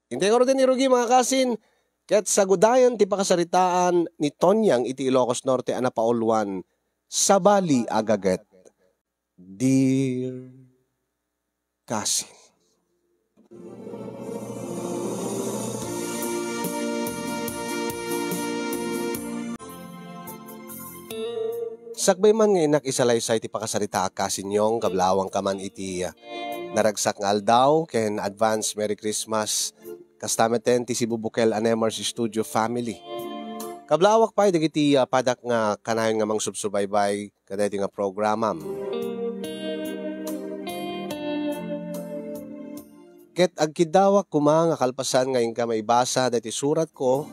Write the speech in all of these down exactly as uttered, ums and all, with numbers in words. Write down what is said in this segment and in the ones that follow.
Intay ngaruden irugi, mga kasin, ket sagudayen ti pakasaritaan ni Tonyang iti Ilocos Norte a napauluan, Sabali a Gaget. Dear Kasin. Sakbay man nga innak isalaysay ti pakasaritaak, Kasin Yong, kablawangka man iti, ah, naragsak nga aldaw ken advance Merry Christmas. Kasta met ti sibubukel a Nemars Studio family. Kablawak pay dagiti, ah, padak nga kanayon nga mangsubsubaybay kadaytoy nga programam. Ket agkiddawak koma nga kalpasan nga inka maibasa daytoy suratko,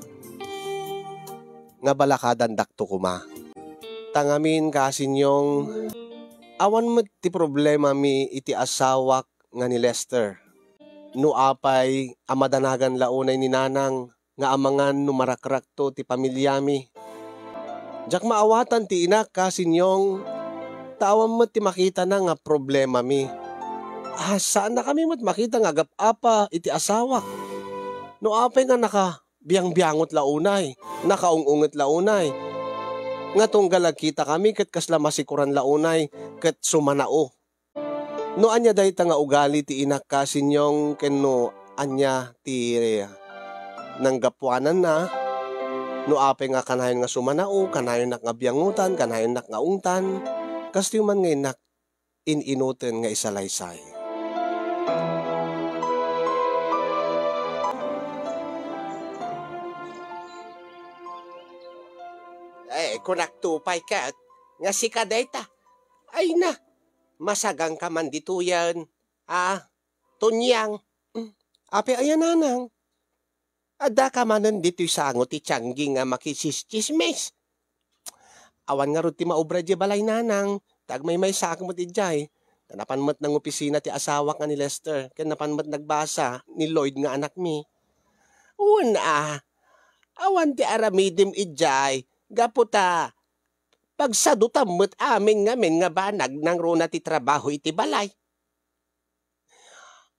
nga balakadandakto koma. Ta ngamin, Kasin Yong, awan met ti problemami iti asawak nga ni Lester. No apay a madanagan la unay ni Nanang nga amangan no marakrakto ti pamiliami. Diak maawatan ti inak, Kasin Yong, ta awan met ti makitana nga problemami. Ah, saannakami met makita nga agap-apa iti asawak. No apay nga nakabiangbiangot la unay, nakaung-unget la unay, nga tunggal agkitakami ket kasla masikoran la unay ket sumanao. No ania dayta nga ugali ti inak, Kasin Yong, ken no ania ti nanggapuananna, no apay nga kanayon nga sumanao, kanayonnak nga biangutan, kanayonnak nga ungtan, kastoy man nga innak in-inuten nga isalaysay. Eh, kunakto pay ket nga sika dayta. Ay na, masagangka man ditoyen. Ah, Tonyang. Mm, apay aya, Nanang? Addaka manen ditoy sango ti tianggi nga makitsismis. Awan ngarud ti maubra idiay balay, Nanang, ta agmaymaysaak met idiay. Ta napan met nangopisina ti asawak nga ni Lester, ken napan met nagbasa ni Lloyd nga anakmi. Wen a, awan ti aramidem idiay, gapu ta pagsadutam met amin ngamin nga banag nangruna ti trabaho iti balay.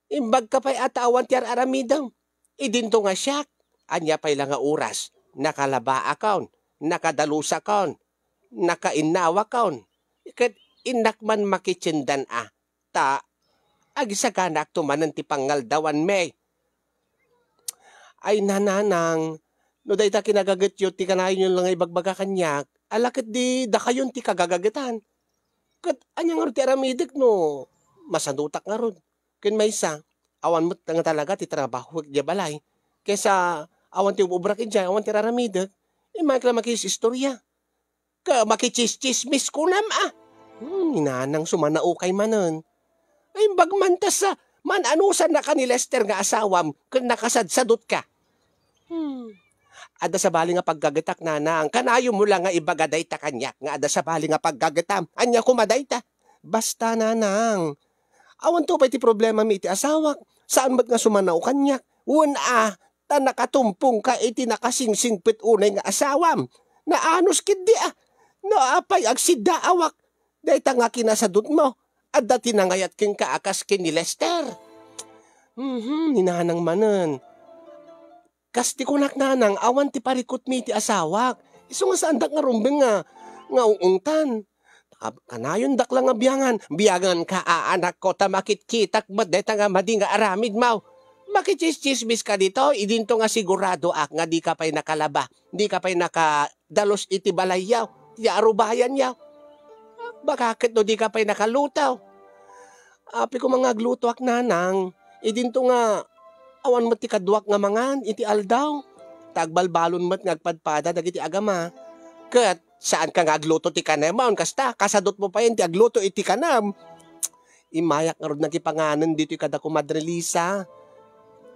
Imbagka pay a ta awan ti ar-aramidem. Idinto nga siak, ania pay la nga oras, nakalabaakon, nakadalusakon, nakainnawakon, ket innak man makitiendan a, ta agisaganaakto manen ti pangaldawanmi. Ay, Nanang, no dayta kinagagetyo ti kanayonyo la nga ibagbaga kaniak, ala ket di dakayon ti kagagagetan. Ket ania ngarud ti aramidek no masadutak ngarud? Ken maysa, awan met nga talaga ti trabahok idiay balay. Kaysa awan ti ub-ubrak idiay, awan ti ar-aramidek, immayek la makis-istorya. Ka makitsismis kunam a. Hmm, ni Nanang sumanaokay manen. Ay, imbag man ta sa, man-anusannaka ni Lester nga asawam ken nakasadsadutka. Hmm. Adda sabali nga paggagetak, Nanang. Kanayonmo la nga ibaga dayta kaniak nga adda sabali nga paggagetam. Ania koma dayta? Basta, Nanang. Awan to pay ti problemami iti asawak. Saan met nga sumanao kaniak. Wen a, ta nakatumpongka iti nakasingsingpet unay nga asawam. Naanus ketdi a. No apay agsiddaawak, dayta nga kinasadutmo, adda ti nangayat kenka a kas ken ni Lester. Mhm, ni Nanang manen. Kas ti kunak, Nanang, awan ti parikutmi iti asawak. Isu nga saandak nga rumbeng nga, nga ungungtan. Ab-, kanayondak la nga biangan. Bianganka a, anakko, ta makitkitak met dayta nga madi nga aramidmo. Makitsismismis ka ditoy, idinto nga siguradoak nga dika pay nakalaba, dika pay nakadalus iti balayyo, iti arubayanyo. Baka ket no dika pay nakaluto. Apay koma nga aglutoak, Nanang. Idinto nga awan met ti kaduak nga mangan iti aldaw. Ta agbalbalon met nga agpadpada dagiti agama. Ket saanka nga agluto ti kanamon, kasta, kasadutmo payen ti agluto iti kanam. Immayak ngarud nakipanganen ditoy kada Kumadre Lisa.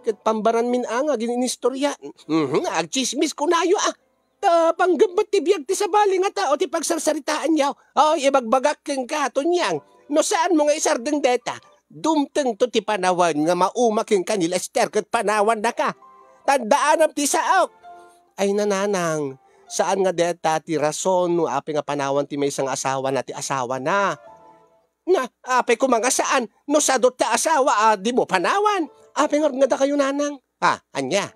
Ket pambaranmin a nga agin-inistorya. Mhm, agtsismis kunayo a. Ta panggep met ti biag ti sabali nga tao ti pagsarsaritaanyo. Oy, ibagbagak kenka, Tonyang, no saanmo nga isardeng deta, dumtengto ti panawen nga mauma kenka ni Lester ket panawannaka. Tandaanam ti saok. Ay, Nanang, saan nga deta ti rason no apay nga panawan ti maysa nga asawana ti asawana. Na, apay koma nga saan, no sadut ta asawa a dimo panawan. Apay ngarud nga dakayo, Nanang? Ah, ania?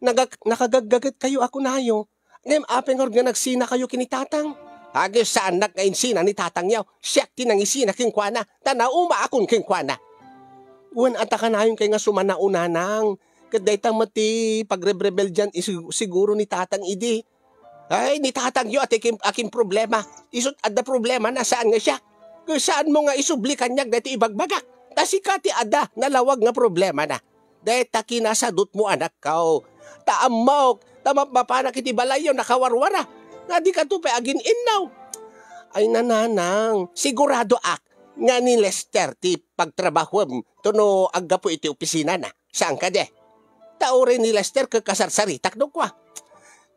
Nagag-, nakagaggagetkayo a kunayo. Ngem apay ngarud nga nagsinakayo ken ni Tatang? Agis saannak nga insina ni Tatangyo. Siak ti nangisina kenkuana, ta naumaakon kenkuana. Wen, adda kanayon kay nga sumanao, nanang. Ket dayta met ti pagrebrebeldian isi-, siguro ni Tatang idi. Ay, ni Tatangyo a ti kim-, a kimproblema. Isu't adda problemana, saan nga siak. Ket saanmo nga isubli kaniak daytoy ibagbagak. Ta sika ti adda nalawag nga problemana. Dayta kinasadutmo, anakko. Ta ammok, ta mapmapanak iti balayyo nakawarwara. Nga dikato pay agin-innaw. Ay, nanang, siguradoak nga ni Lester ti pagtrabahuem tono aggapu iti opisinana. Saan kadi? Ta uray ni Lester ket kasarsaritak no kua.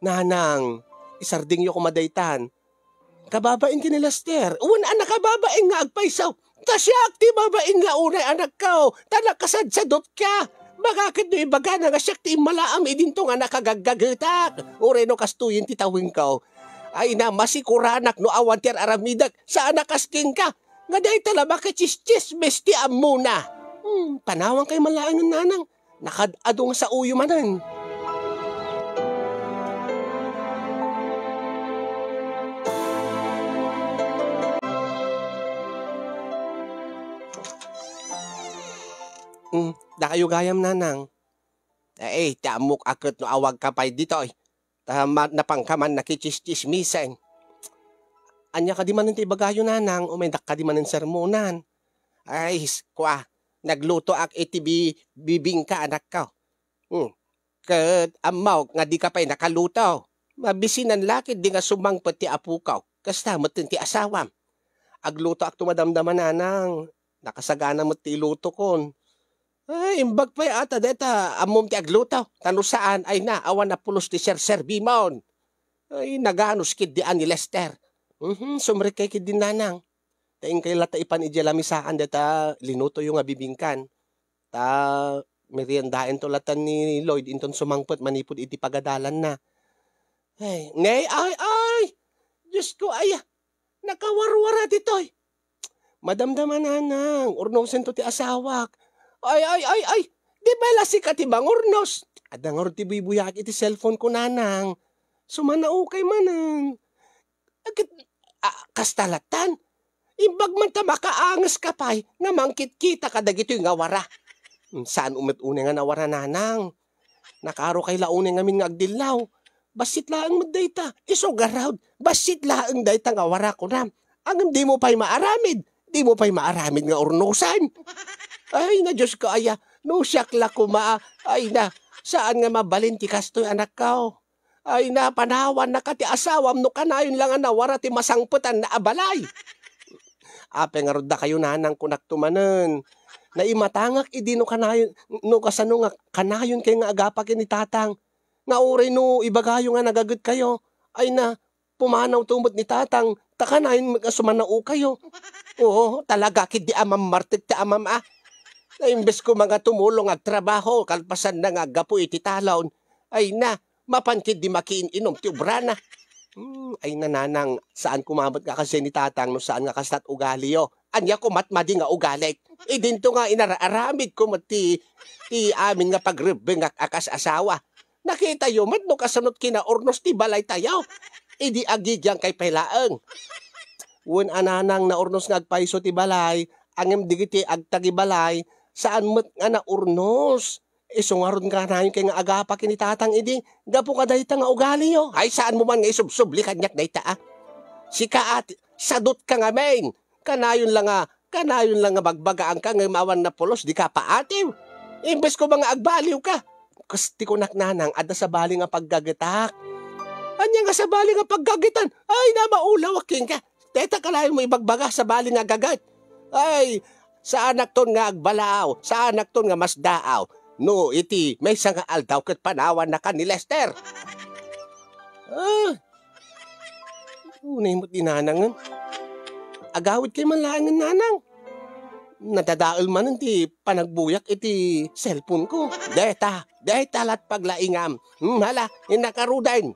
Nanang, isardengyo koma daytan. Kababain ken ni Lester. Wen a nakababain nga agpayso. Ta siak ti babain nga unay, anakko, ta nakasadsadutka. Baka ket no ibagana nga siak ti immalaam idinto nga nakagaggagetak. Uray no kastoyen ti tawengko. Ay na, masikuranak no awan ti ar-aramidek. Saan a kas kenka. Nga dayta la makitsistsismis ti ammona. Hmm, panawankayo man laengen, nanang. Nakaad-ado nga saoyo manen. Hmm, dakayo gayam, nanang. Ay, ti ammok a ket no awagka pay ditoy. Ta ma-, napanka man nakitsistsismisen. Ania kadi manen ti ibagayo, nanang, umaydak kadi manen sermonan? Ay, s-, kua, naglutoak iti bi-, bibingka, anakko. Hmm. Ket ammok nga dika pay nakaluto. Mabisinan la ketdi nga sumangpet ti apoko. Kasta met ti asawam. Aglutoakto madamdama, nanang. Nakasagana met ti ilutokon. Ay, imbag pay ata dayta, ammom ti agluto. Ta no saan, ay na, awan a pulos ti serserbimon. Ay, naganus ketdi a ni Lester. Mhm, sumrekay ketdi, nanang. Ta inkay latta ipan idiay lamisaan dayta linutoyo nga bibingkan. Ta meriendaento latta ni Lloyd inton sumangpet manipud iti pagadalanna. Ay, ngay, ay, ay! Diosko, aya, nakawarwara ditoy. Madamdama, nanang, urnosento ti asawak. Ay, ay, ay, ay! Di ba la sika ti mangurnos? Adda ngarud ti buybuyaak iti cellphone ko, nanang. Sumanaokay manen. Agid, a, kasta lattan. Imbag man ta makaangeska pay nga mangkitkita kadagitoy nga wara. Hmm, saan met unay nga nawara, nanang. Nakarokay la unay ngamin nga agdillaw. Bassit laeng met dayta. Isu garud, bassit laeng dayta nga wara, kunam. Ngem dimo pay maaramid. Dimo pay maaramid nga urnosan. Ay, na Diosko, aya, no siak la koma, ay na, saan nga mabalin ti kastoy, anakko. Ay na, panawannaka ti asawam no kanayon la nga nawara ti masangpetanna a balay. Apay ngarud dakayo, nanang, kunakto manen. Naimatangak idi no kanayon, no kasano nga kanayonkay nga agapaken ni Tatang. Nga uray no ibagayo nga nagagetkayo, ay na, pumanawto met ni Tatang, ta kanayon met nga sumanaokayo. Oo, talaga ketdi a mammartek ti amam a. Nga imbes koma nga tumulong agtrabaho, kalpasanna nga aggapu iti talon, ay na, mapan ketdi makiin-inom ti obrana. Hmm, ay na, nanang, saan koma met nga kasdiay ni Tatang no saan nga kasta't ugaliyo. Ania koma't madi nga ugalik? Idinto nga inar-aramidko met ti, ti amin nga pagrebbengak a kas asawa. Nakitayo met no kasanot kinaurnos ti balaytayo. Idi agigiankay pay laeng. Wen a, nanang, naurnos nga agpayso ti balay, ngem dagiti agtagibalay, saan met nga naurnos. Isu ngarud kanayonkay nga agapaken ni Tatang idi, gapu kadayta nga ugaliyo. Ay, saanmo man nga isubsubli kaniak dayta a. Sika a, sadutka ngamin. Kanayon la nga, kanayon la nga bagbagaanka ngem awan a pulos, dika paatiw. Imbes koma nga agbaliwka. Kas ti kunak, nanang, adda sabali nga paggagetak. Ania nga sabali nga paggagetan? Ay, na, maulawak kenka. Dayta kanayonmo ibagbaga, sabali nga gaget. Ay, saanakton nga agbalaaw, saanakton nga masdaaw. No iti maysa nga aldaw ket panawannaka ni Lester. Ah, unay met ni nanangen. Agawidkay man laengen, nanang. Nadadael manen ti panagbuyak iti cellphone ko. Deta, deta lat paglaingam. Hmm, hala, innak aruden.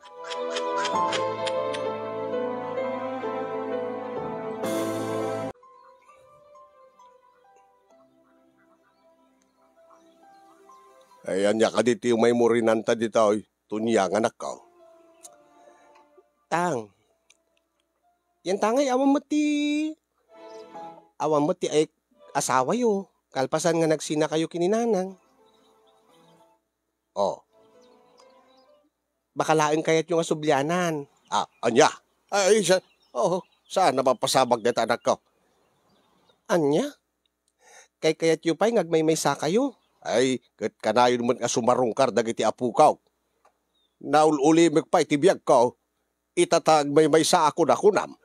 Ay, ania kadi ti umaymo rinanta ditoy, Tonia nga anakko? Tang, yan tangay awan met ti, awan met ti ay asawayo, kalpasan nga nagsinakayo ken ni Nanang. Oh. Baka laeng kayatyo nga sublianan. Ah, ania? Ay, sa, oh, saan na mapasabak deta anakko? Ania? Kaykayatyo pay nga agmaymaysakayo? Ay, ket kanayon met nga sumarungkar dagiti apokaw. Naul-ulimek pay ti biagko, ita ta agmaymaysaak a kunam.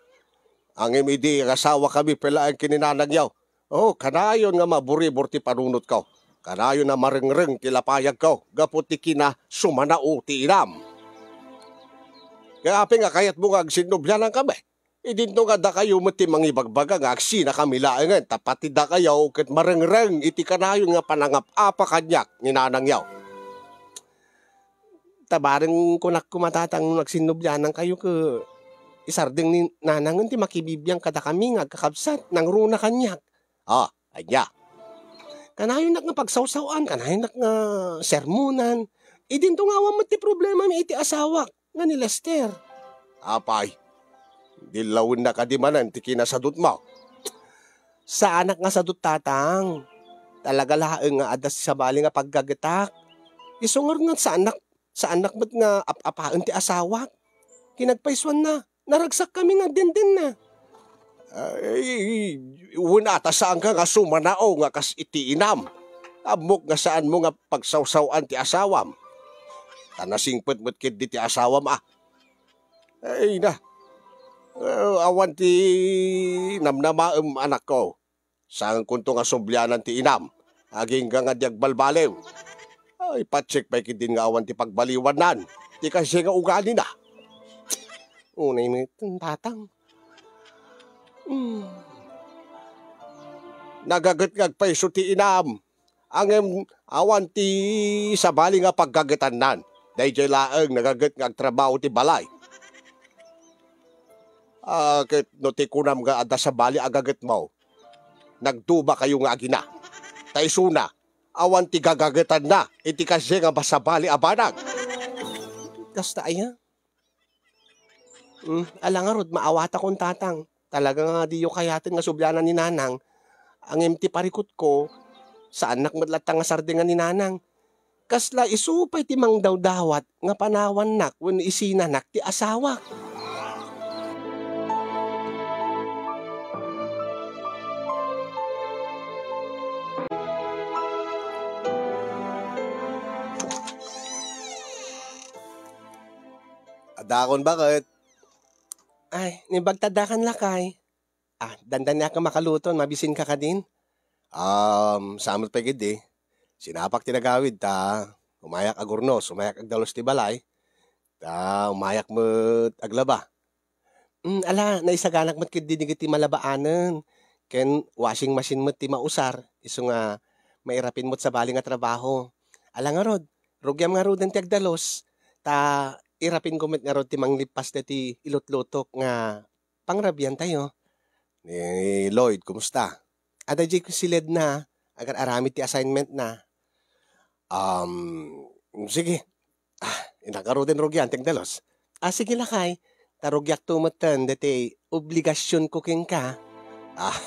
Ngem idi agasawakami pay laeng ken ni nanangyo, oh, kanayon nga maburibor ti panunotko. Kanayon a marengreng ti lapayagko gapu ti kinasumanao ti inam. Kaya apay nga kayatmo nga agsinnublianankami? Idinto nga dakayo met ti mangibagbaga nga agsinakami laengen, ta pati dakayo ket marengreng iti kanayon nga panangap-apa kaniak ni nanangyo. Ta bareng kunak koma, tatang, no agsinnublianankayo ket isardeng ni nanangen ti makibibiang kadakami nga agkakabsat, nangruna kaniak. Ah, ania? Kanayonak nga pagsawsaw-an, kanayonak nga sermonan. Idinto nga awan met ti problemami iti asawak nga ni Lester. Apay, dillawenna kadi manen ti kinasadutmo? Saanak nga sadut, tatang. Talaga laeng nga adda sabali nga paggagetak. Isu ngarud nga saanak, saanak met nga ap-apaen ti asawak. Kinagpaysuanna, naragsakkami nga addendennana. Ay, wen ata saanka nga sumanao nga kas iti inam? Ammok nga saanmo nga pagsawsaw-an ti asawam. Ta nasingpet met ketdi ti asawam, a. Ay na. Eh, awan ti namnamaem, anakko. Saankonto nga sublianan ti inam, agingga nga di agbalbaliw. Ay, patsek pay ketdin nga awan ti pagbaliwannan ti kasiay nga ugalina. Unay met, tatang. Hmm. Nagaget nga agpayso ti inam. Ngem awan ti sabali nga paggagetannan. Daydiay laeng nagaget nga agtrabaho ti balay. Ah, ket no ti kunam nga adda sabali a gagetmo, nagdubakayo nga agina. Ta isuna, awan ti gagagetanna iti kasiay nga masabali a banag. Kasta aya? Hmm, ala ngarud, maawatakon, tatang. Talaga nga diyo kayaten nga sublianan ni nanang. Ngem ti parikutko, saannak met latta nga sardengan ni nanang. Kasla isu pay ti mangdawdawat nga panawannak wenno isinanak ti asawak. Adakon baket. Ay, naimbag ta addakan, lakay. Ah, dandaniak nga makaluto, mabisinka kadin? Um, saan met pay ketdi. Sinapak ti nagawid ta umayak agurnos, umayak agdalus ti balay, ta umayak met aglaba. Mm, ala, naisaganak met ketdi dagiti malabaanen, ken washing machine met ti mausar, isu nga mairapin met sabali nga trabaho. Ala ngarud, rugiam ngaruden ti agdalus, ta irapinko met ngarud ti manglippas daytoy ilutlutok nga pangrabiantayo. Ni Lloyd, kumusta? Adda diay siled na, agar-aramid ti assignment na. Um, sige. Ah, innak ngaruden rugian ti agdalus. Ah, sige, lakay. Ta rugiakto metten daytoy obligasionko kenka. Ah,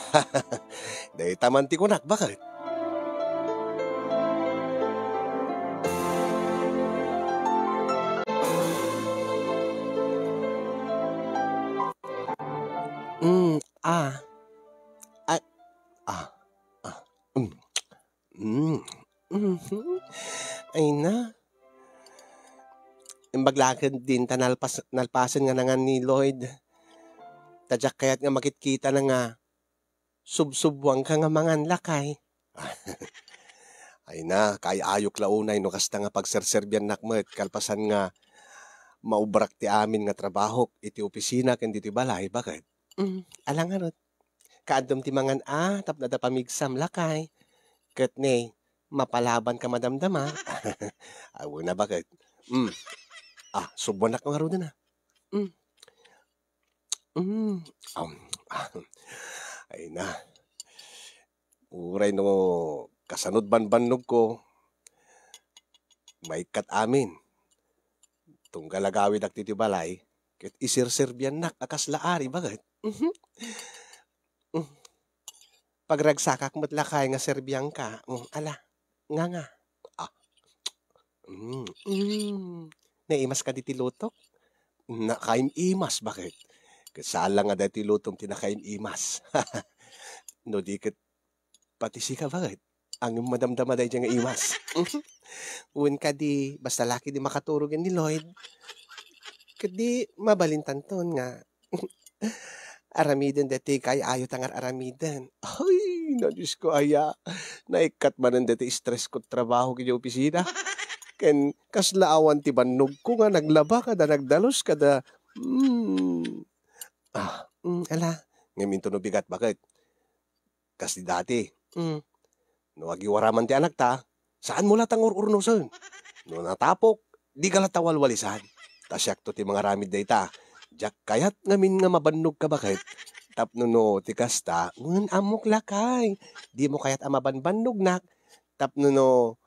dayta man ti kunak, baket. Mm, ah. Ay, ah, ah, mm, mm, mhm. Ay na. Imbag la ketdin ta nalpas-, nalpasen nga nangan ni Lloyd. Ta diak kayat nga makitkitana nga subsubwangka nga mangan, lakay. Ay na, kaay-ayok la unay no kasta nga pagserserbiannak met kalpasan nga maubrak ti amin nga trabahok iti opisina ken ditoy balay, baket. Mm, ala ngarud. Kaaddom ti mangan a tapno adda pamigsam, lakay. Ket ne, mapalabanka madamdama. Awan a, baket. Mm. Ah, subwannak ngaruden a. Mm. Mm. Am, ah. Ay na. Uray no kasanod banbannogko, Maikkat amin. Tunggal agawidak ti balay, ket iserserbiannak a kasla ari, baket. Mhm. Mm. Pagragsakak met lakay nga serbianka. Mm, ala, nga nga. Ah. Mm, mm. Naimas ka diti lutok? Nakaim-imas, baket. Ket saan lang nga daytoy lutom ti nakaim-imas. No di ket pati sika, baket. Ang madamdama daydiay nga imas. Wen kadi, basta laki di makaturog ni Lloyd. Ket di mabalintanton nga aramiden deti kay ayo ta nga aramiden. Ay, na Diyos ko, aya. Naikkat manen deti stress ko trabaho kay opisina. Ken kasla awan ti bannogko nga naglaba kada nagdalus kada, hmm. Ah, mm, ala. Ngem intono bigat, baket. Kas di dati. Mm. No agiwaraman ti anakta, saanmo la ta nga ur-urnosen. No natapok, di ka la ta walwalisan. Ta siakto ti mangaramid dayta. Diak kayat ngamin nga mabannogka, baket. Tapno no ti kasta, wen ammok lakay. Dimo kayat a mabanbannognak. Tapno no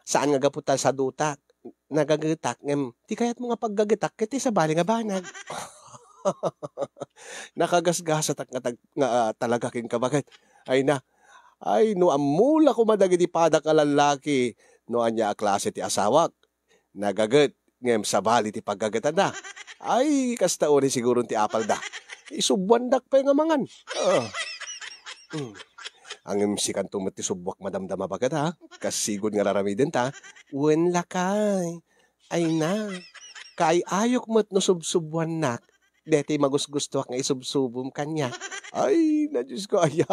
saan nga gapu ta sadutak, nagagetak, ngem ti kayatmo nga paggagetak ket ti sabali nga banag. Nakagasgasatak nga tag-, nga, ah, talaga kenka, baket. Ay na. Ay, no ammo la koma dagiti padak a lallaki no ania a klase ti asawak. Nagaget, ngem sabali ti paggagetanna. Ay, kasta unay siguron ti apalda. Isubbuandak pay nga mangan. Ah. Mm. Ngem sikanto met ti subbuak madamdama, baket, ha? Kas sigud nga raramidenta. Wen lakay. Ay na. Kaay-ayok met no subsubbuannak. Deti magusgustoak nga isubsubom kaniak. Ay, na Diyos ko, aya.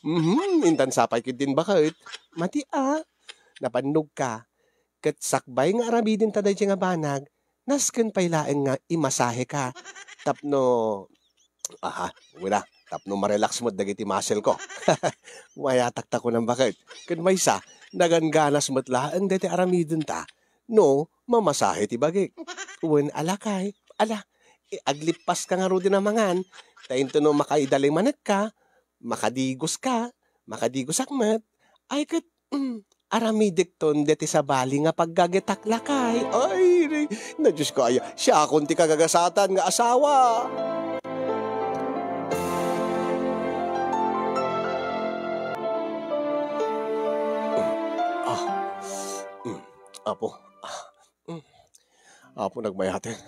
Mhm, intan sapay ketdin, baket. Mati a. Nabannogka. Ket sakbay nga aramidenta daydiay nga banag, nasken pay laeng nga imasaheka tapno, aha, wala, tapno ma-relax met dagiti muscle ko. Mayatak ta kunam, baket. Ken maysa, nagangganas met laeng daytoy aramidenta no mamasahe ti bagik. Wen a lakay, ala, i-, aglippaska ngaruden a mangan, ta intono makaidalimanekka, makadigoska, makadigosak met, ay ket, mm, aramidekton deti sabali nga paggagetak lakay. Ay, na Diyos ko, aya, siakon ti kagagasatan nga asawa. Ah, mm, Apo, ah, mm. Apo, nagmayaten.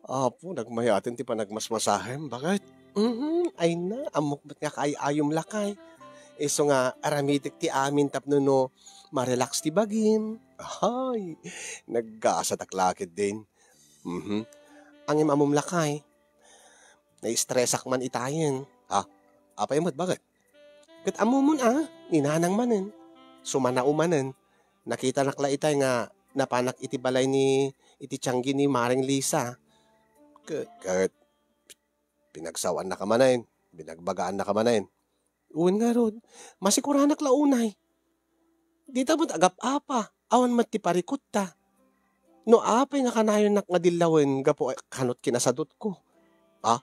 Apo, nagmayaten ti panagmasmasahem, baket. Mhm, ay na, ammok met nga kaay-ayom lakay. Isu nga aramidek ti amin tapno no ma-relax ti bagim. Ay, naggasatak la ketdin. Mhm. Ngem ammom lakay. Nai-stressak man itayen. Ah, apay met, baket? Ket ammomon a, ni Nanang manen, sumanao manen. Nakitanak la itay nga napanak iti balay ni, iti tianggi ni Mareng Lisa. Ke-, ket pinagsawaannaka manen, binagbagaannaka manen. Wen ngarud, masikuranak la unay. Dita met agap-apa, awan met ti parikutta. No apay nga kanayonnak nga dillawen gapu a-, kanut kinasadutko? Ah,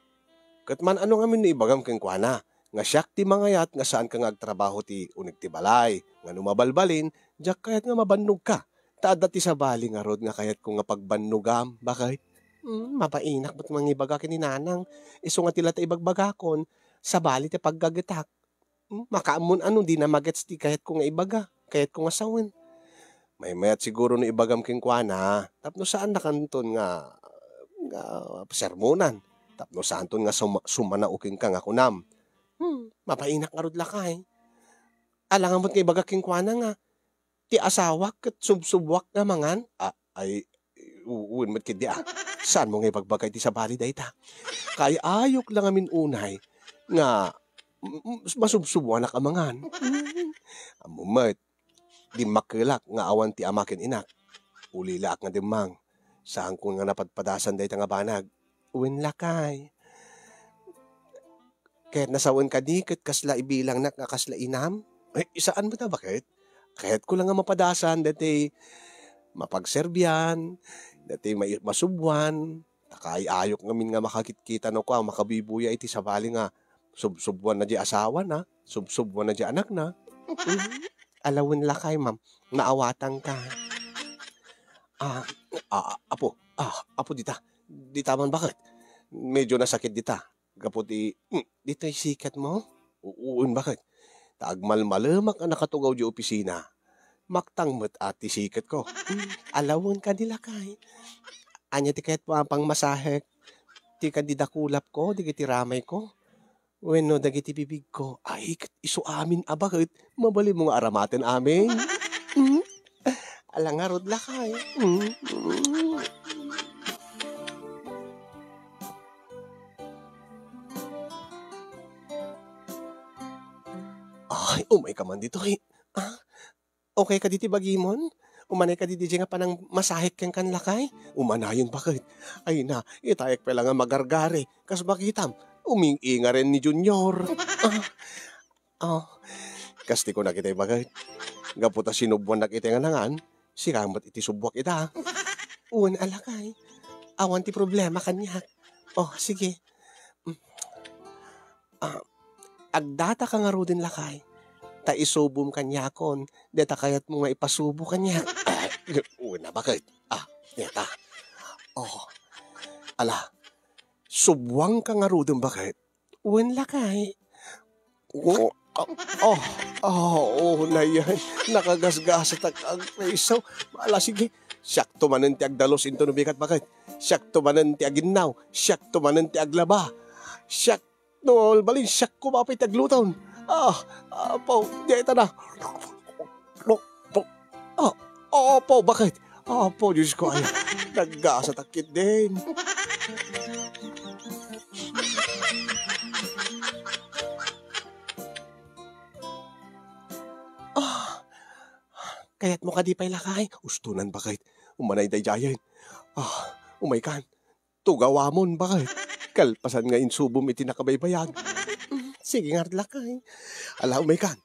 ket man-ano ngamin no ibagam kenkuana nga siak ti mangayat nga saanka nga agtrabaho ti uneg ti balay, nga no mabalbalin, diak kayat nga mabannogka. Ta adda ti sabali ngarud nga kayatko nga pagbannogam, baket? Hmm, mabainak met mangibaga ken ni Nanang. Isu nga ti la ta ibagbagakon, sabali ti paggagetak. Hmm, makaammon a no dina magets ti kayatko nga ibaga, kayatko nga sawen. Maymayat siguro no ibagam kenkuana, tapno saannakanton nga, nga sermonan, tapno saanton nga suma-, sumanao kenka nga kunam, "Hmm, mabainak ngarud lakay." Alangan met nga ibaga kenkuana nga, ti asawak ket subsubwak nga mangan? Ah, ay, u-, wen met ketdi, ah. Saanmo nga ibagbaga iti sabali dayta? Kaay-ayok la ngamin unay nga, m-, m-, masubsubwanak a mangan. Ammom met, dimmakkelak nga awan ti ama ken inak. Ulilaak nga dimmang. Saanko nga napadpadasan dayta nga banag. Wen lakay. Kayatna sawen kadi ket kasla ibilangnak nga kasla inam? Ay, saan met a, baket? Kayatko la nga mapadasan daytoy mapagserbian, daytoy mai-, masubwan, ta kaay-ayok ngamin nga makakitkita no kua, makabibuya iti sabali nga subsubwanna diay asawana, subsubwanna diay anakna. Mhm. Ala wen lakay, ma'am, naawatanka. Ah, ah, apo, ah, apo dita. Dita man baket. Medyo nasakit dita. Gapu ti, hmm, ditoy siketmo? U-, uen baket. Ta agmalmalemak a nakatugaw di opisina. Maktang met a ti siketko. Hmm, ala wen kadi lakay. Ania ti kayatmo a pangmasahek? Ti kadi dakulapko, dagiti ramayko? Wenno dagiti bibigko, ay, ket isu amin a baket, mabalinmo nga aramaten amin. Mm. Ala ngarud lakay. Mm, mm. Ay, umay ka man ditoy. Ah, okay kadi ti bagimon? Umanay kadi diay nga panangmasahek kenka lakay? Umanayon baket. Ay na, itayek pay la nga magargari. Kas makitam, uming-ingaren ni Junior. Ah, ah. Kas ti kunak itay baket. Gapu ta sinubuannak itay nga nangan, sika met iti subuak ita. Wen a lakay. Awan ti problema kaniak. Oh, sige. Mm. Ah, agdataka ngaruden lakay, ta isubom kaniakon dayta kayatmo nga ipasubo kaniak. Ay, wen a baket. Ah, dayta. Oh, ala, subuangka ngaruden baket. Wen lakay. Oh, oh, oh, oh, nayan. Nakagasgasatak agpayso. Ala, sige. Siakto manen ti agdalus intono bigat baket. Siakto manen ti aginnaw. Siakto manen ti aglaba. Siak No, balin siak koma pay ti agluton. Ah, apo, dayta na. Ah, apo, baket? Apo, Diyos ko, ay, naggasatak ketdin. Ah, kayatmo kadi pay lakay? Ustonan, baket. Umanay daydiayen. Ah, umaykan. Tugawamon, baket. Kalpasan nga insubom iti nakabaybayag. Mm, sige ngarud lakay. Ala, umaykan.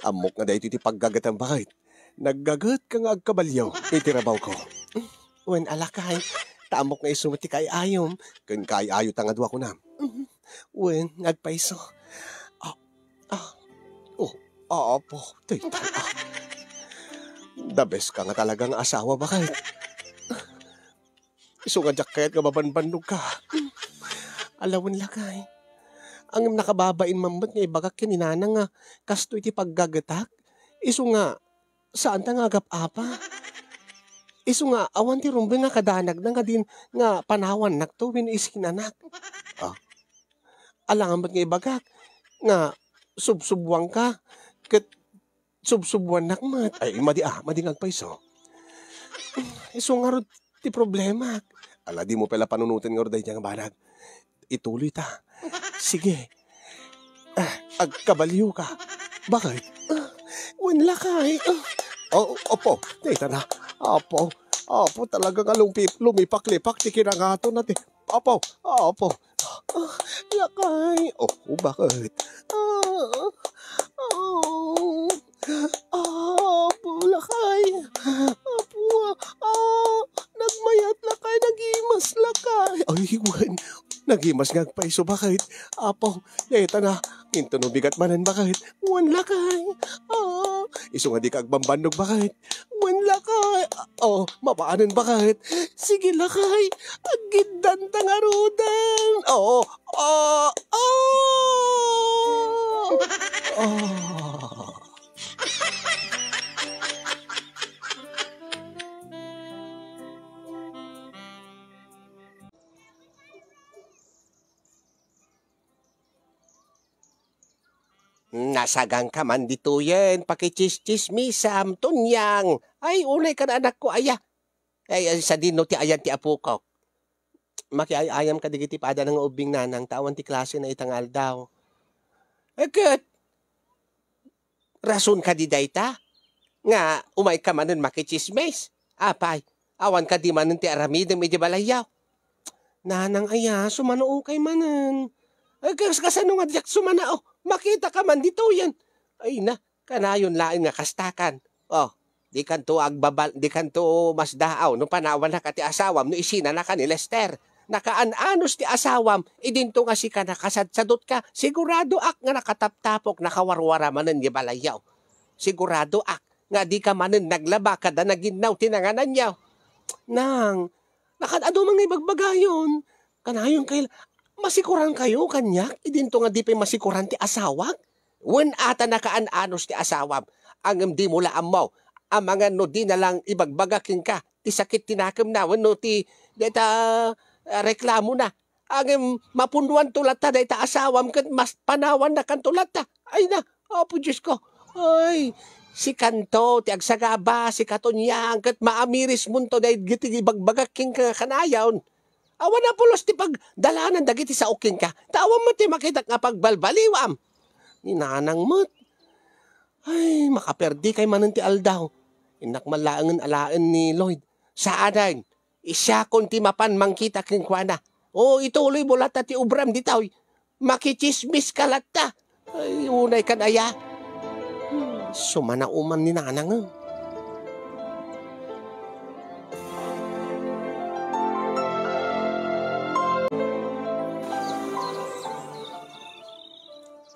Ammok nga daytoy ti paggagetam, baket. Naggagetka nga agkabalio iti rabawko. Mm, wen a lakay. Ta ammok nga isu met ti kaay-ayom. Ken kaay-ayota nga dua kunam. Mm, wen, nga agpayso. Ah, ah. Oh, apo. Dayta, ah. The best ka nga talaga nga asawa, baket. Isu nga diak kayat nga mabanbannogka. Ala wen lakay. Ngem nakababain man met nga ibagak ken ni Nanang nga kastoy ti paggagetak. Isu nga, saanta nga agap-apa. Isu nga, awan ti rumbeng nga kadanagna nga din nga panawannakto wenno isinanak. Ah. Alangan met nga ibagak nga subsubuanka ket subsubuannak met. Ay, madi a, madi nga agpayso. Isu ngarud ti problemak. Ala, dimo pay la panunoten ngarud daydiay nga banag. Ituloyta. Sige. Ah, agkabalioka. Baket? Ah, wen lakay. Ah. Oh, apo, dayta na. Apo, apo, talaga nga lumpi-, lumipak-lipak ti kinangato na ti Apo, apo. Ah, lakay. Oh, baket? Ah, oh. Apo, lakay. Apo, ah, nagmayat, lakay, nagimas, lakay. Ay, wen, nagimas nga agpayso, baket? Apo, dayta na. Intono bigat manen, baket? Wen, lakay. Ah, isu nga dika agbanbannog, baket? Wen, lakay. Ah, oh, mapanen, baket? Sige, lakay. Aggiddanta ngaruden. Oh, ah, ah. Ah. Nasaganka man ditoyen, pakitsistsismisam, Tonyang. Ay, unay ka na, anakko, aya. Ay, ay, sadino ti ayan ti apokok? Makiay-ayam kadigiti padana nga ubbing, Nanang, ta awan ti klasena ita nga aldaw. Eh, ket, rason kadi dayta? Nga umay ka manen makitsismis? Apay, awan kadi manen ti aramidem idi balayyo? Nanang aya, sumanaokay manen. Eh, kas-, kasano nga diak sumanao? Makita ka man ditoyen. Ay na, kanayon laeng nga kastakan. Oh, dikanto agbabal-, dikanto masdaaw no panawannak a ti asawam no isinanaka ni Lester. Nakaan-anos ti asawam, idinto nga sika nakasadsadutka, siguradoak nga nakataptapok, nakawarwara manen ni balayyo. Siguradoak nga dika manen naglaba kada naginnaw ti nangananyo. Nang, nakan-adu man nga ibagbagayon. Kanayon kay, masikuran kayo, kaniak, idinto nga di pay masikuran ti asawak. Wen ata nakaan-anos ti asawam, ngem dimo la ammo, amangan no dina lang ibagbaga kenka ti sakit ti nakemna wenno ti deta, ah, reklamona. Ngem mapunnoanto latta dayta asawam ket mas panawannakanto latta. Ay na, Apo Diosko. Ay, sikanto ti agsagaba, sikato niyan ket maamirismonto daydi ti ibagbagak kenka nga kanayon. Awan a pulos ti pagdalanan dagiti sao kenka. Ta awan met ti makitak nga pagbalbaliwam. Ni Nanang met. Ay, makaperdikay manen ti aldaw. Innak man laengen alaen ni Lloyd. Saanen, siakon ti mapan mangkita kenkuana. O, ituloy mo latta ti obram ditoy. Makitsismis ka latta. Ay, unay kan aya. Hmm, sumanaw man ni Nanang.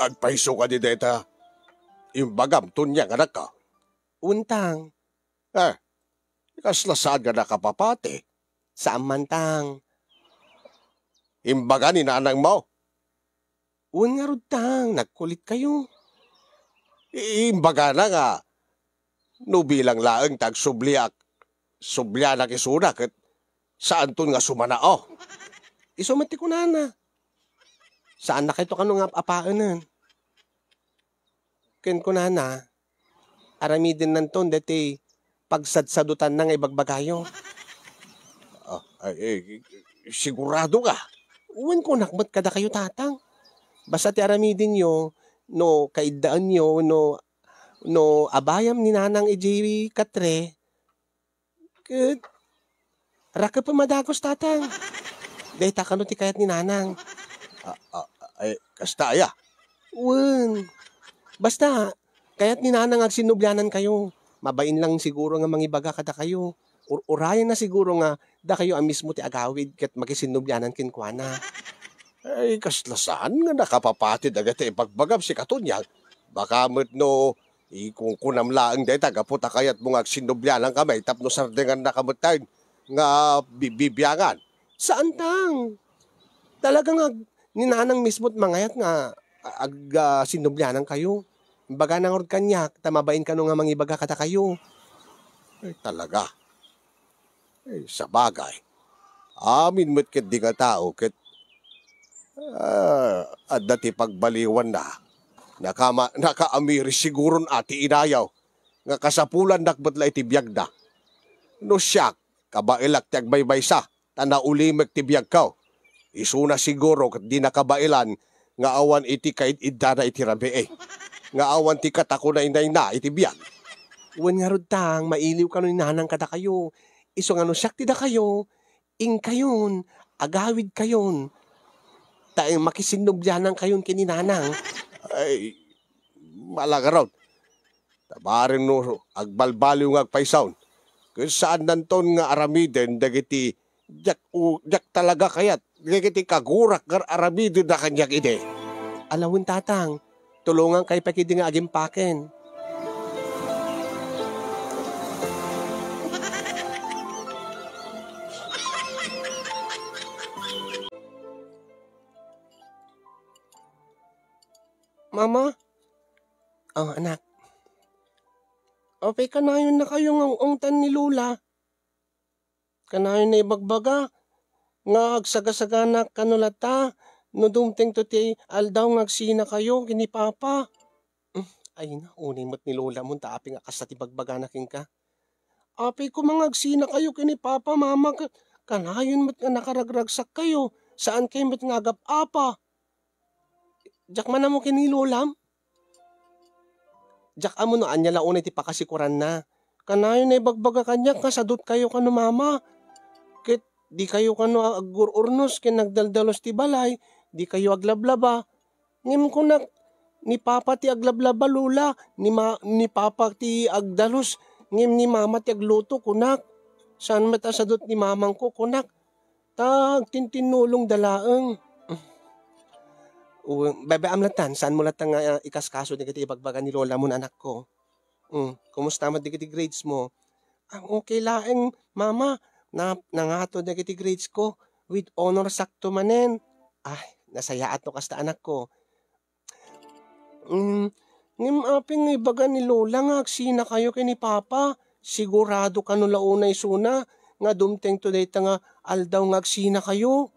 Agpayso kadi dayta imbagam, Tonia, nga anakko? Untang. Eh, kasla saan nga nakapapati? Saan man, Tang. Imbaga ni nanangmo? Wen ngarud, Tang, nagkulit kayo. I-, imbagana nga, no bilang laeng ta agsubliak, sublianak isuna ket saanton nga sumanao. Isu met ti kunana. Saannakayto kano nga ap-apaenen. Ken kunana, aramidennanton daytoy pagsadsadutanna nga ibagbagayo. Ah, ay, eh, sigurado ka? Wen, kunak met kadakayo, Tatang. Basta ti aramidenyo, no kaiddaenyo, no, no abayam ni Nanang idiay katre, ket rakepem a dagus, Tatang. Dayta kano ti kayat ni Nanang. Ah, ah, ay, kasta aya? Wen. Basta, kayat ni Nanang agsinnublianankayo. Mabain lang siguro nga mangibaga kadakayo. Ur-, urayenna siguro nga dakayo a mismo ti agawid ket makisinnublianan kenkuana. Ay, kasla saan nga nakapapati dagiti ibagbagam, sikato niyan. Baka met no ikunkunam laeng dayta gapu ta kayatmo nga agsinnubliananka met tapno sardengannaka metten nga bi-, bibiangan. Saan, Tang. Talaga nga ag-, ni Nanang mismo ti mangayat nga a-, ag-, ah, sinnublianankayo. Imbagana ngarud kaniak ta mabain kano nga mangibaga kadakayo. Ay, talaga. Eh, sabagay, amin met ketdi nga tao ket, ah, adda ti pagbaliwanna. Nakama-, nakaamiris siguron a ti inayo nga kasapulannak met la iti biagna. No siak, kabaelak ti agmaymaysa, ta naulimek ti biagko. Isuna siguro ket di nakabaelan nga awan iti kaid-iddana iti rabii, nga awan ti katakunaynayna iti biag. Wen ngarud, Tang, mailiw kano ni Nanang kadakayo. Isu nga no siak ti dakayo, inkayon, agawidkayon. Ta makisinnublianankayon ken ni Nanang. Ay, mala ngarud. Ta bareng no agbalbaliw nga agpaysaon, ket saannanton nga aramiden dagiti diak u-, diak talaga kayat, dagiti kagurak nga ar-, aramidenda kaniak idi. Ala wen, Tatang, tulongankayo pay ketdi nga agimpaken. Mama? Oh, anak. Apay, kanayonnakayo nga ung-ungtan ni Lola? Kanayonna ibagbaga nga agsagasaganak kano latta no dumtengto ti aldaw nga agsinakayo ken ni Papa. Hmm, ay na, unay met ni Lola mo ta apay nga kasta ti bagbagana kenka. Apay koma nga agsinakayo ken ni Papa, Mama, ket kanayon met nga nakaragragsakkayo, saankayo met nga agap-apa. Diak man ammo ken ni Lolam. Diak ammo no ania la unay ti pakasikuranna. Kanayonna ibagbaga kaniak nga sadutkayo kano Mama. Ket dikayo kano agur-urnos ken nagdaldalus ti balay, dikayo aglablaba. Ngem kunak, ni Papa ti aglablaba, Lola, ni ma-, ni Papa ti agdalus, ngem ni Mama ti agluto, kunak. Saan met a sadut ni Mamangko, kunak. Ta agtintinnulongda laeng. O, bebe-am latta, saanmo latta nga, ah, ikaskaso dagiti ibagbaga ni Lola mo, anakko? Hmm, kumusta met dagiti grades mo? Ah, okay laeng, Mama. Na, nangato dagiti grades ko with honor sakto manen. Ay, nasayaat no kasta, anakko. Mm, ngem apay nga ibaga ni Lola nga agsinakayo ken ni Papa? Sigurado kano la unay isuna nga dumtengto dayta nga aldaw nga agsinakayo.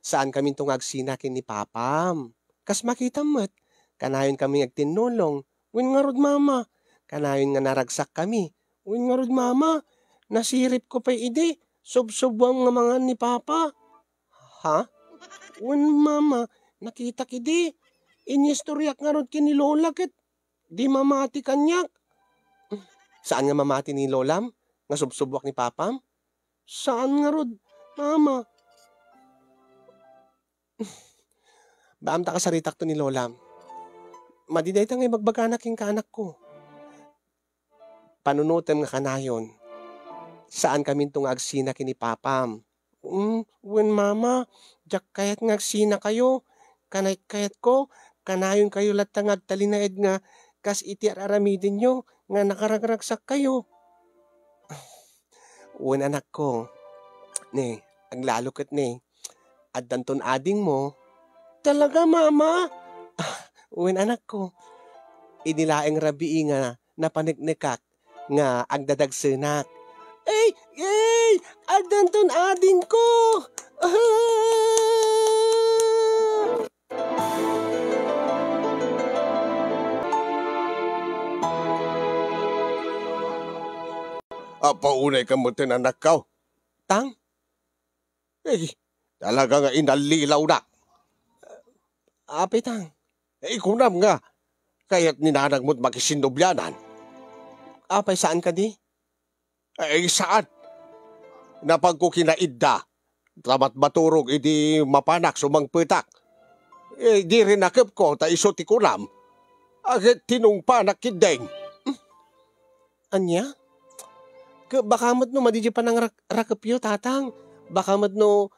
Saankaminto nga agsina ken ni Papam. Kas makitam met, kanayon kami nga agtinnulong. Wen ngarud, Mama, kanayon nga naragsak kami. Wen ngarud, Mama, nasirip ko pay idi, subsubuam nga mangan ni Papa. Ha? Wen, Mama, nakitak idi. Inyistoriak ngarud ken ni Lola ket di mamati kaniak. Saan nga mamati ni Lolam nga subsubuak ni Papam? Saan ngarud, Mama. Baam ta kasaritakto ni Lolam. Madi dayta nga ibagbagana kenka, anakko. Panunotem nga kanayon, saankaminto nga agsina ken ni Papam. Mm, wen, Mama, diak kayat nga agsinakayo. Kanay-, kayatko, kanayonkayo latta nga agtalinaed nga kas iti ar-aramidenyo nga nakaragragsakkayo. Wen, anakko, ne, aglalo ket ne, addanton adingmo. Talaga, Mama? Ah, wen, anakko, idi laeng rabii nga napaneknekak nga agdadagsenak. Ey! Ey! Addanton adingko! Ah! Apo, unay ka metten, anakko. Tang? Ey, talaga nga inallilawnak. Apay, Tang? Ey, kunam nga, kayat ni nanang met makisinnublianan. Apay, saan kadi? Ey, saan. Napagko kinaidda, ta matmaturog idi mapanak sumangpetak. Ey, di rinakepko ta isu ti kunam. Ket tinungpanak ketdin. Ania? Ket baka met no madi diay panangrak-, rakepyo, Tatang. Baka met no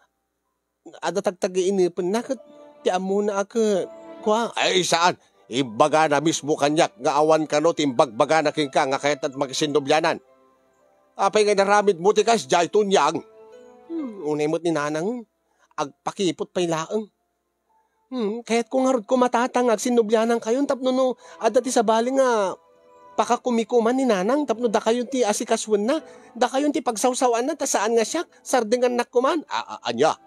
adda tagtagainepenna ket ti ammona a ket kua. Ay, saan. Imbagana mismo kaniak nga awan kano ti imbagbagana kenka nga kayatna ti makisinnublianan. Apay nga inaramidmo ti kasdiay, Tonyang? Hmm, unay met ni Nanang, agpakipot pay laeng. Hmm, kayatko ngarud koma, Tatang, nga agsinnublianankayon tapno no adda ti sabali nga pakakumikuman ni Nanang tapno dakayon ti asikasuenna, dakayon ti pagsawsaw-anna, ta saan nga siak, sardengannak koman. A-, a-, ania?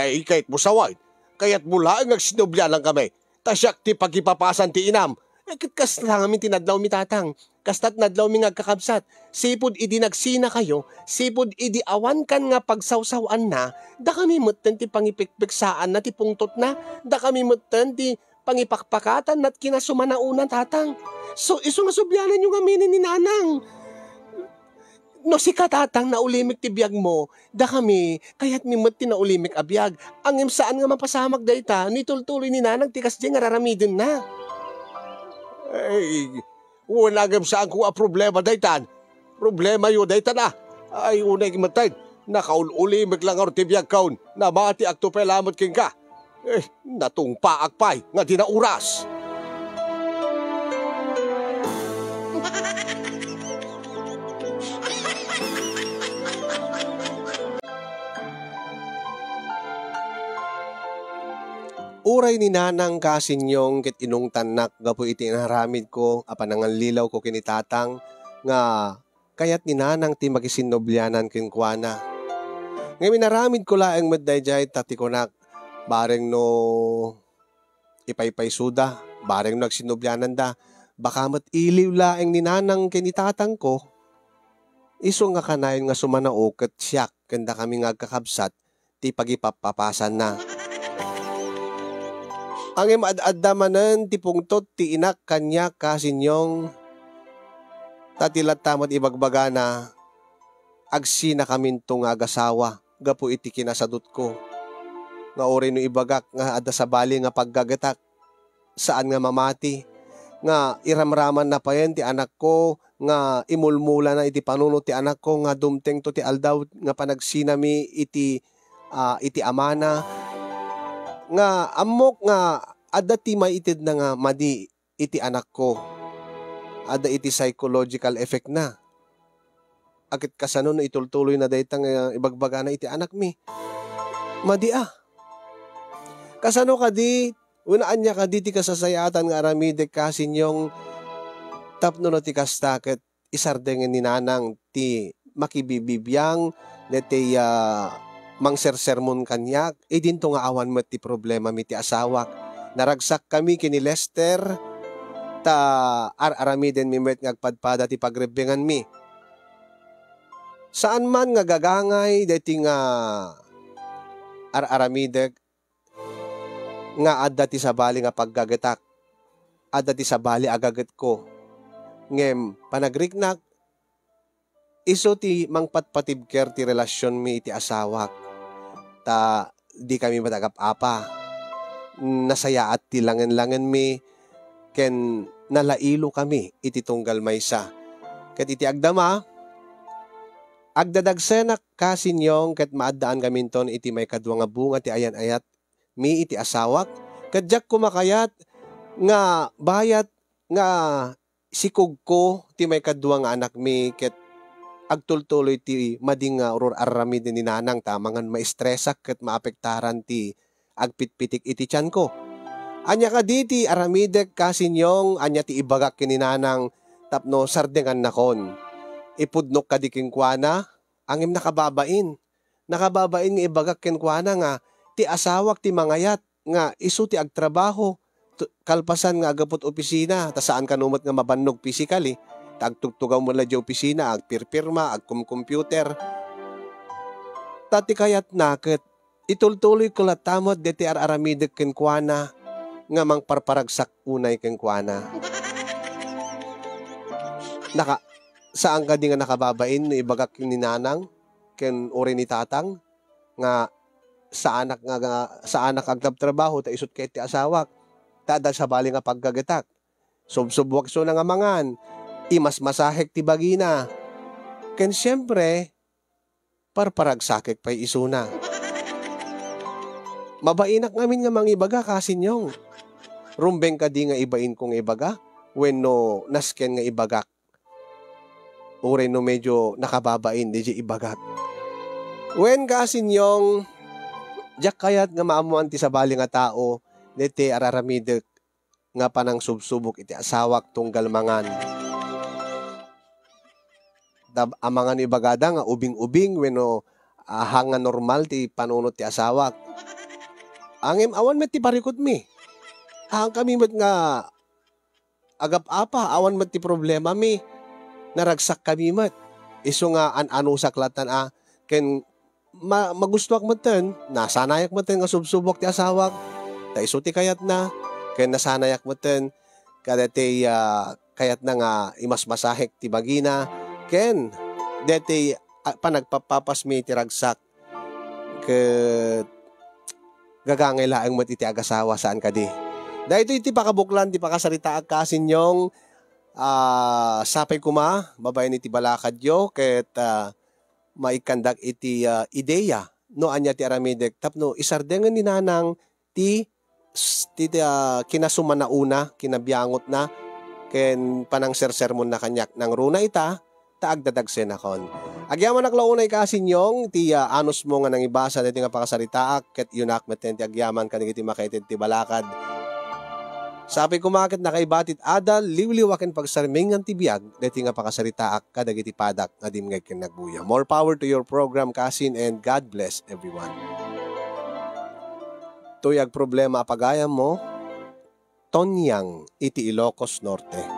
Ay, kayatmo sawen? Kayatmo laeng nga agsinnublianankami, ta siak ti pagipapasan ti inam. Eh, ket kasta ngamin ti nadlawmi, Tatang. Kasta ti nadlawmi nga agkakabsat. Sipud idi nagsinakayo, sipud idi awan kan nga pagsawsaw-anna, dakami metten ti pangipikpiksaanna ti pungtotna, dakami metten ti pangipakpakatanna ti kinasumanaona, Tatang. So, isu nga subliananyo ngamin ni Nanang. No sika, Tatang, naulimik ti biagmo, dakami, kayatmi met ti naulimik a biag. Ngem saan nga mapasamak dayta no itultuloy ni Nanang ti kasdiay nga raramidenna. Ay, wen, ngem saanko a problema daytan. Problemayo daytan a. Ay, unay metten, nakaul-ulimik la ngarud ti biagkon. Namatiakto pay lamet kenka. Eh, natungpaak pay nga dina oras. Uray ni Nanang Kasinyong ket inungtannak gapu iti inaramidko a panangallilawko ken ni Tatang nga kayat ni Nanang ti makisinnublianan kenkuana. Ngem inaramidko laeng met daydiay ta ti kunak, bareng no ipaypaysoda, bareng no agsinnubliananda, baka met iliw laeng ni Nanang ken ni Tatangko. Isu nga kanayon nga sumanao ket siak ken dakami nga agkakabsat ti pagipappapasanna. Ngem ad-adda manen ti pungtot ti inak kaniak, Kasinyong, ta ti latta met ibagbagana, agsinakaminto nga agasawa gapu iti kinasadutko, nga uray no ibagak nga adda sabali nga paggagetak, saan nga mamati, nga iramramanna payen ti anakko, nga imulmulana iti panunot ti anakko, nga dumtengto ti aldaw nga panagsinami iti, ah, iti amana, nga ammok nga adda ti maitedna nga madi iti anakko. Adda iti psychological effect na. A ket kasano no itultuloyna dayta nga ibagbagana iti anakmi? Madi a. Kasano kadi, wenno ania kadi ti kasasayaatan nga aramidek, kasinyong, tapno no ti kasta ket isardengen ni nanang ti makibibibiang, daytoy, ah, mangsersermon kaniak, idinto nga awan met ti problemami ti asawak. Naragsakkami ken ni Lester, ta ar-aramidenmi met nga agpadpada ti pagrebbenganmi. Saan man nga gagangay daytoy nga ar-aramidek nga adda ti sabali nga paggagetak, adda ti sabali a gagetko. Ngem panagriknak, isu ti mangpatpatibker ti relasionmi iti asawak. Ta dikami met agap-apa. Nasayaat ti langen-langenmi ken nalailokami iti tunggal maysa. Ket iti agdama, agdadagsenak, kasinyong, ket maaddaankaminton iti maikadua nga bunga ti ayan-ayatmi iti asawak, ket diak koma kayat nga bayat nga sikugko ti maikadua nga anakmi ket agtultuloy ti madi nga urur-aramid ni nanang ta amangan maestresak ket maapektaran ti agpitpitik iti tianko. Ania kadi ti aramidek, kasinyong, ania ti ibagak ken ni nanang tapno sardengannakon? Ipudnok kadi kenkuana? Ngem nakababain. Nakababain nga ibagak kenkuana nga ti asawak ti mangayat nga isu ti agtrabaho, t-, kalpasan nga aggapu iti opisina, ta saan kano met nga mabannog physically, ta agtugtugaw met la idiay opisina, agpirpirma, agkumcomputer. Ta ti kayatna ket itultuloyko latta met daytoy ar-aramidek kenkuana nga mangparparagsak unay kenkuana. Naka-, saan kadi nga nakababain no ibagak ni nanang ken uray ni tatang nga saanak nga, nga saanak agtrabtrabaho ta isut ket ti asawak, ta adda sabali nga paggagetak. Subsubwak isuna nga mangan, imasmasahek ti bagina. Ken siempre, parparagsakek pay isuna. Mabainak ngamin nga mangibaga, kasinyong. Rumbeng kadi nga ibainko nga ibaga? Wenno nasken nga ibagak? Uray no medyo nakababain, diay ibagak. Wen, kasinyong, diak kayat nga maammoan ti sabali nga tao, daytoy ar-aramidek nga panangsubsubok iti asawak tunggal mangan. Dab-, amangan ibagada nga ubing-ubing wenno, ah, haan nga normal ti panunot ti asawak. Ngem awan met ti parikutmi. Haankami met nga agap-apa, awan met ti problemami. Naragsakkami met. Isu nga an-anusak latta a ken ma-, magustoak metten, nasanayak metten nga subsubok ti asawak, ta isu ti kayatna, ken nasanayak metten kadaytoy, ah, kayatna nga imasmasahek ti bagina, ken daytoy, ah, panagpappapasmi ti ragsak, ket gagangay laeng met iti agasawa, saan kadi? Daytoy ti pakabuklan ti pakasaritaak, kasinyong, ah, sapay koma, babaen iti balakadyo, ket, ah, maikkandak iti, ah, ideya no ania ti aramidek tapno isardengen ni nanang ti, ti, ti, ah, kinasumanaona, kinabiangotna, ken panangsersermonna kaniak. Nangruna ita, ta agdadagsenakon. Agyamanak la unay, kasinyong, ti, ah, anusmo nga nangibasa daytoy nga pakasaritaak, ket inak metten ti agyaman kadagiti makaited ti balakad. Sapay koma ket nakaiba ti adal, liwliwa ken pagsarmingan ti biag, daytoy nga pakasaritaak kadagiti padak nga dimngeg ken nagbuya. More power to your program, kasin, and God bless everyone. Toy agproblema a pagayammo, Tonyang iti Ilocos Norte.